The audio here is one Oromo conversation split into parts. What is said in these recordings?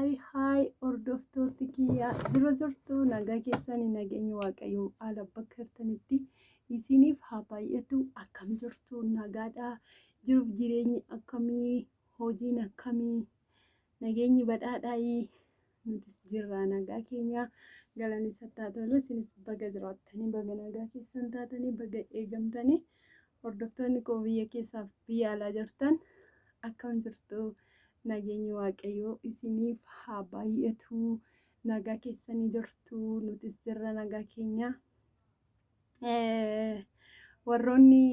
Haay haay hordoftooti kiyya jiru jirtu nagaa keessanii nageenyi waaqayyoo haala bakka jirtanitti isiniif haa baay'atu. Akkam jirtu? Nagaadha? Jiruuf jireenyi akkamii? Hojiin akkamii? Nageenyi badhaadhaayii? Nutis jirra nagaa keenya galanni isatti haa tolu. Isinis baga jiraattanii, baga nagaa keessan taatanii, baga eegamtanii. Hordoftoonni koo biyya keessaaf biyya alaa jirtan akkam jirtu? Nageenyi waaqayyoo isiniif haa baay'atu. Nagaa keessanii jirtu? Nutis jirra nagaa keenya. Warroonni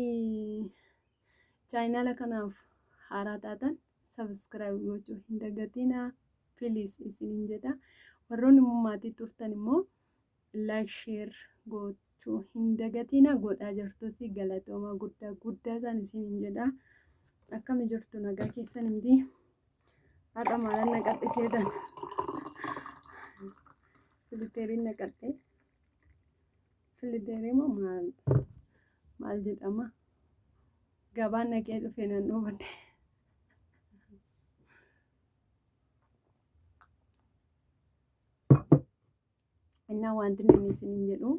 chaayinaala kanaaf haaraa taatan sabiskiraayib gochuu hin dagatinaa piliis isiniin jedha. Warroonni immoo maatii turtan immoo like share gochuu hin dagatina, godhaa jirtus galatooma guddaa guddaa isaan isiniin jedha. Akkami jirtu? Nagaa keessan miti? Har'a maalan naqadhiseetan filiteeriin naqadhe. Filiteerii moo maal maal jedhama? Gabaan naqee dhufe nan dhuunfadhe. Innaa wanti inni isiniin jedhu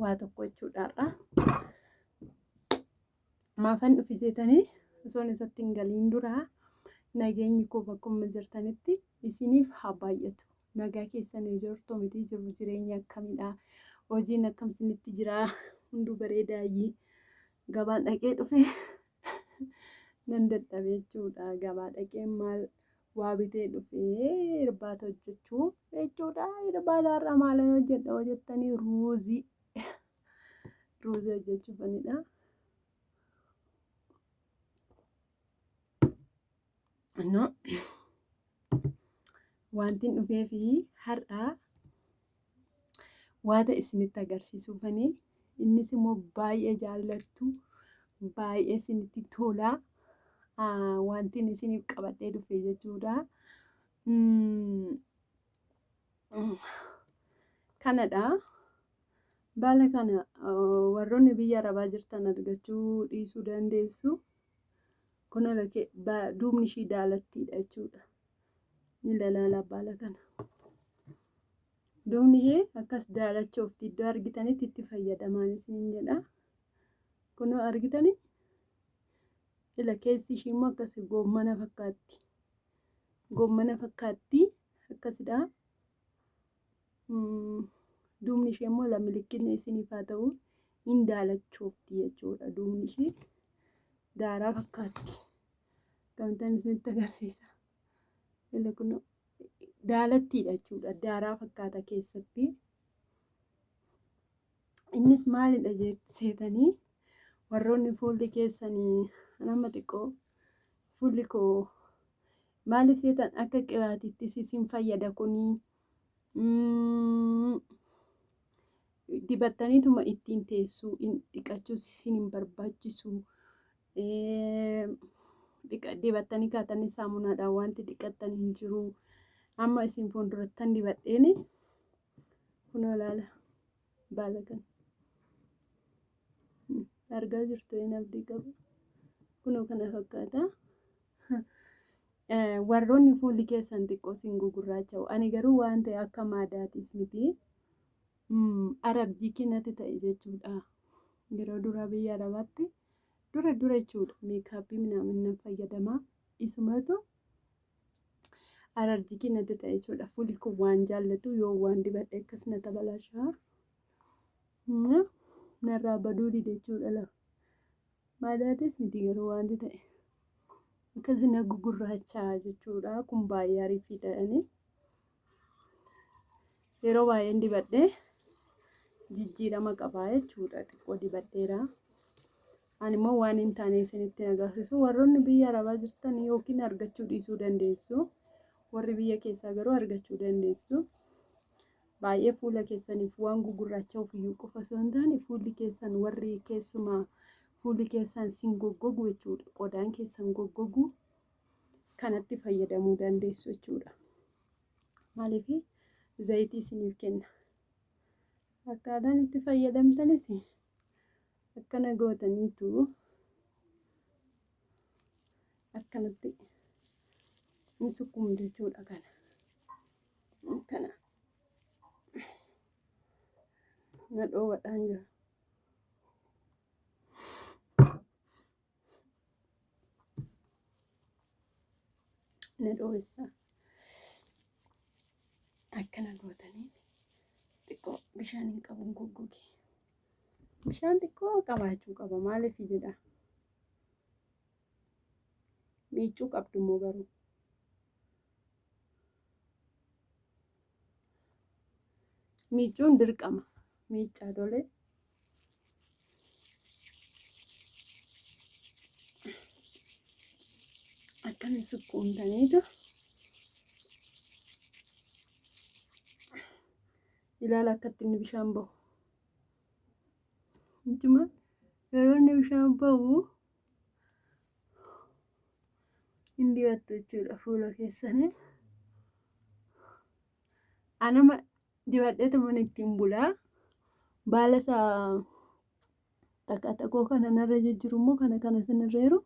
waa tokko jechuudhaarra. Maafan dhufe seetanii? Osoon isatti hin galiin dura nageenyi koo bakkuma jirtanitti isiniif haa baay'atu. Nagaa keessanii jirtu miti? Jiru jireenya akkamidha? Hojiin akkam isinitti jira? Hunduu bareedaayyii? Gabaan dhaqee dhufe nan dadhabe jechuudha. Gabaa dhaqee maal waa bitee dhufee irbaata hojjechuuf jechuudha. Irbaata har'a maalan hojjedha hojjettanii? Ruuzii. Ruuzii hojjechuufanidha. No. Wanti dhufee fi har'a waata isinitti agarsiisuufani. Innis immoo baay'ee jaallattu, baay'ee isinitti tola. Wanti inni isiniif qabadhee dhufe jechuudha. Kanadha. Baala kana warroonni biyya Arabaa jirtan argachuu dhiisuu dandeessu. Kunoo duubni ishii daalattiidha jechuudha. Ni lalaala baala kana. Duubni ishee akkas daalachoofti, iddoo argitanitti itti fayyadamaan isiniin jedha. Kunoo argitanii? Ila keessi ishii immoo akkas goommana fakkaatti. Goommana fakkaatti akkasidha. Duubni ishee immoo lamilikkina isiniif haa ta'u, hin daalachoofti jechuudha. Duubni ishee daaraa fakkaatti. Akkamittan isinitti agarsiisa? Ila kunoo daalattiidha jechuudha. Daaraa fakkaata keessatti. Innis maalidha seetanii? Warroonni fuulli keessanii nama xiqqoo fuulli koo maaliif seetan, akka qibaatiittis isin fayyada kunii. Dibattaniituma ittiin teessuu, dhiqachuus isin hin barbaachisu. Dibattanii kaatanii saamunaadhaan wanti dhiqattan hin jiru. Amma isin fuuldurattan dibadheeni kunoo ilaala baala kana. Argaa jirtu hin abdii qabu. Kunoo kana fakkaata. Warroonni fuulli keessan xiqqoo sin gugurraacha'u. Ani garuu waan ta'e akka maadaatis miti. Arabjii natti ta'e jechuudha. Yeroo duraa biyya Arabaatti dura dura jechuudha. Meekaappii minaamin nan fayyadamaa. Isumatu alarjikii natti ta'e jechuudha. Fuulli kun waan jaallatu yoo waan dibadhe akkas na tabalashaa. Narraa baduu dide jechuudha lafa. Maadaatis miti garuu wanti ta'e. Akkas na gugurraachaa jechuudha. Kun baay'ee ariifii ta'anii. Yeroo baay'een dibadhee jijjiirama qabaa jechuudha. Xiqqoo dibadheera. Ani immoo waan hin taane isinitti agarsiisu. Warroonni biyya Arabaa jirtan yookiin argachuu dhiisuu dandeessu. Warri biyya keessaa garuu argachuu dandeessu. Baay'ee fuula keessaniif waan gugurraacha'uuf iyyuu qofa osoo hin taane, fuulli keessan warri keessumaa fuulli keessan sin goggogu jechuudha. Qodaan keessan goggogu kanatti fayyadamuu dandeessu jechuudha. Maaliif? Zayitii isiniif kenna. Akkaataan itti fayyadamtanis akkana gootaniitu akkanatti ni sukkuumtu jechuudha kana. Na dhoowwadhaan jira. Na dhoowwessa. Akkana gootanii xiqqoo bishaan hin qabuun goggoge. Bishaan xiqqoo qabaachuu qaba maaliif jedha. Miiccuu qabdu immoo garuu. Miiccuun dirqama. Miiccaa tole. Akkana sukkuumtaniitu ilaala akkatti inni bishaan bahu. Ijuma yeroo inni bishaan bahu hin dibattu jechuudha fuula keessanii. Anama dibadheetuma ittiin bulaa. Baala isaa xaqaxaqoo kana narra jijjiiru immoo kana kana isinirra jiru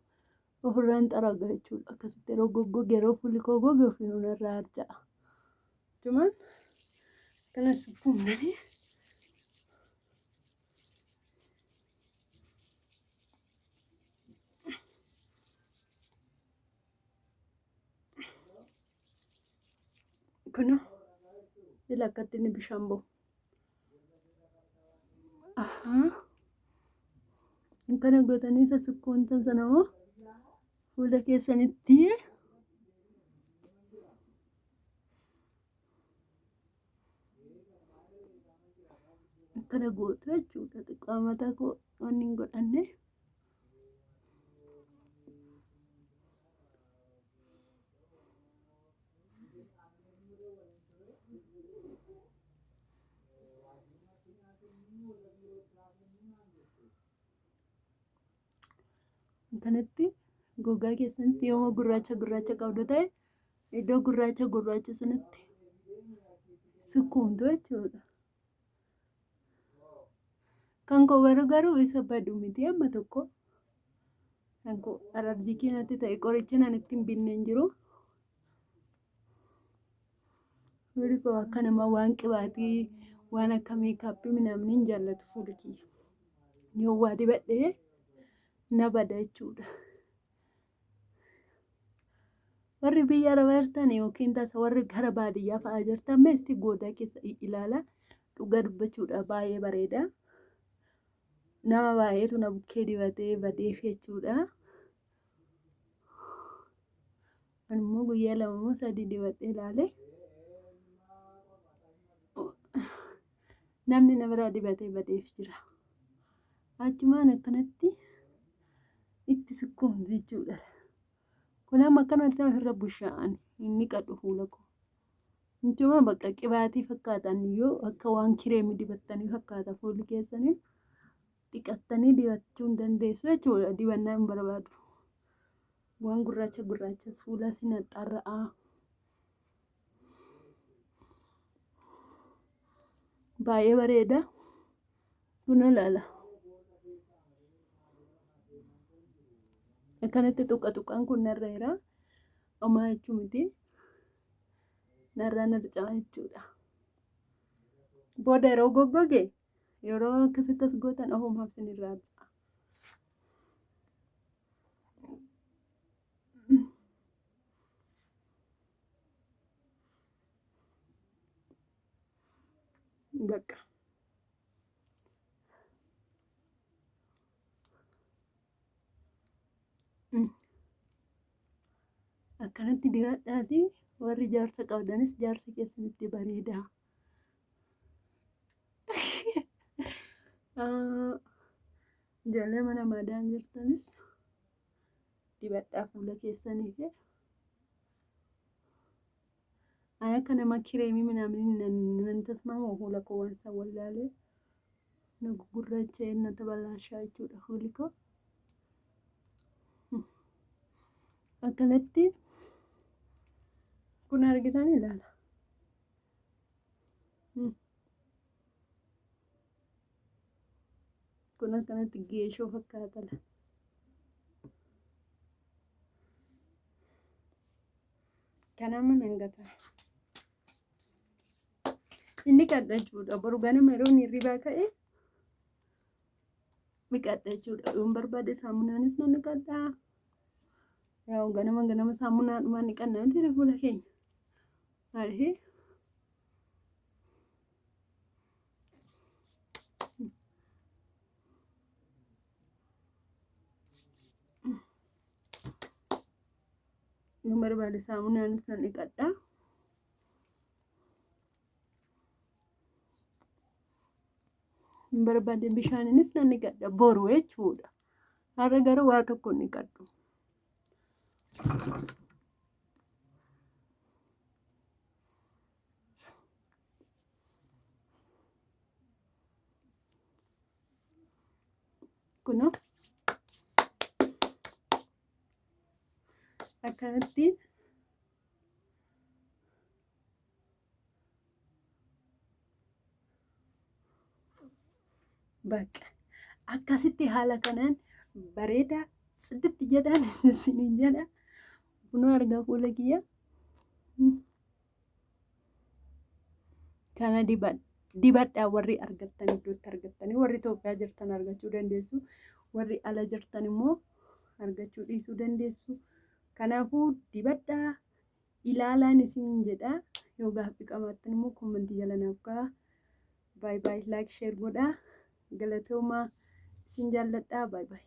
ofirraan xaraga jechuudha. Akkasitti yeroo goggoge yeroo fuulli koo goge ofiinuu narraa harca'a. Jechuun kana sukkuumnanii kun ila akkatti inni bishaan bahu. Ahaa. Akkana gootanii isa sukkuumtan sana immoo fuula keessanitti akkana gootu jechuudha. Xiqqoo mataa koo wanni hin godhanne. Kanatti gogaa keessanitti yooma gurraacha gurraacha qabdu ta'e iddoo gurraacha gurraacha sanatti sukkuumtu jechuudha. Kan koo garuu garuu isa badu miti amma tokko. Kan koo alarjikii natti ta'e qorichi nan ittiin binne hin jiru. Fuulli koo akka nama waan qibaatii waan akka meekaappii minamni hin jaallatu fuulli kiyya. Yoo waa dibadhee na bada jechuudha. Warri biyya arabaa jirtan yookiin tasa warri gara baadiyyaa fa'aa jirtan meesti goodaa keessa ilaala. Dhugaa dubbachuudha baay'ee bareeda. Nama baay'eetu na bukkee dibatee badeef jechuudha. Ani immoo guyyaa lama moo sadii dibadhee ilaale. Namni na biraa dibatee badeef jira. Achumaan akkanatti itti sukkuumtu jechuudha. Kun amma akkanumatti ofirra bushaa'an hin dhiqadhu fuula koo. Jechuun bakka qibaatii fakkaatan yoo akka waan kireemii dibattanii fakkaata fuulli keessanii dhiqattanii dibachuu hin dandeessu jechuudha. Dibannaa hin barbaadu. Waan gurraacha gurraachas fuula si naxxarra'a. Baay'ee bareeda. Kun ilaala. Akkanatti tuqa tuqaan kun narra jira. Homaa jechuu miti. Narraa narca'a jechuudha. Booda yeroo goggoge yeroo akkas akkas gootan ofumaaf isinirraa harca'a. Bakka. Akkanatti dibadhaati warri jaarsa qabdanis jaarsa keessanitti bareeda. Ijoollee mana maadaam jirtanis dibadhaa fuula keessanii fi ani akka nama kireemii minaamin nan tasmaamu fuula koo waan isaan wallaalee na gugurraacha'ee na tabalaashaa jechuudha fuulli koo. Akkanatti kun argitan ilaala. Kun akkanatti geeshoo fakkaata. Kanama nan gata. Inni kadha jechuudha. Boru ganama yeroo inni hirribaa ka'e dhiqadha jechuudha. Yoon barbaade saamunaanis nan dhiqadha. Yaa ganama ganama saamunaadhumaan dhiqanna miti fuula keenya. Maaliif yoon barbaade saamunaanis nan dhiqadha. Hin barbaade bishaaninis nan dhiqadha boru jechuudha. Har'a garuu waa tokko hin dhiqadhu. Kunoo akkanatti Bakka akkasitti haala kanaan bareedaa siditti jedhaan isiniin jedha. Kunoo argaa fuula kiyya. Kana dibadhaa warri argattan iddootti argattanii warri Itoophiyaa jirtan argachuu dandeessu. Warri ala jirtan immoo argachuu dhiisuu dandeessu. Kanaafuu dibadhaa ilaalaan isiniin jedha. Yoo gaaffii qabaattan immoo koomentii jala naaf kaa'aa. Baay baay, like, share godhaa. Galatoomaa, isin jaalladhaa. Baay baay.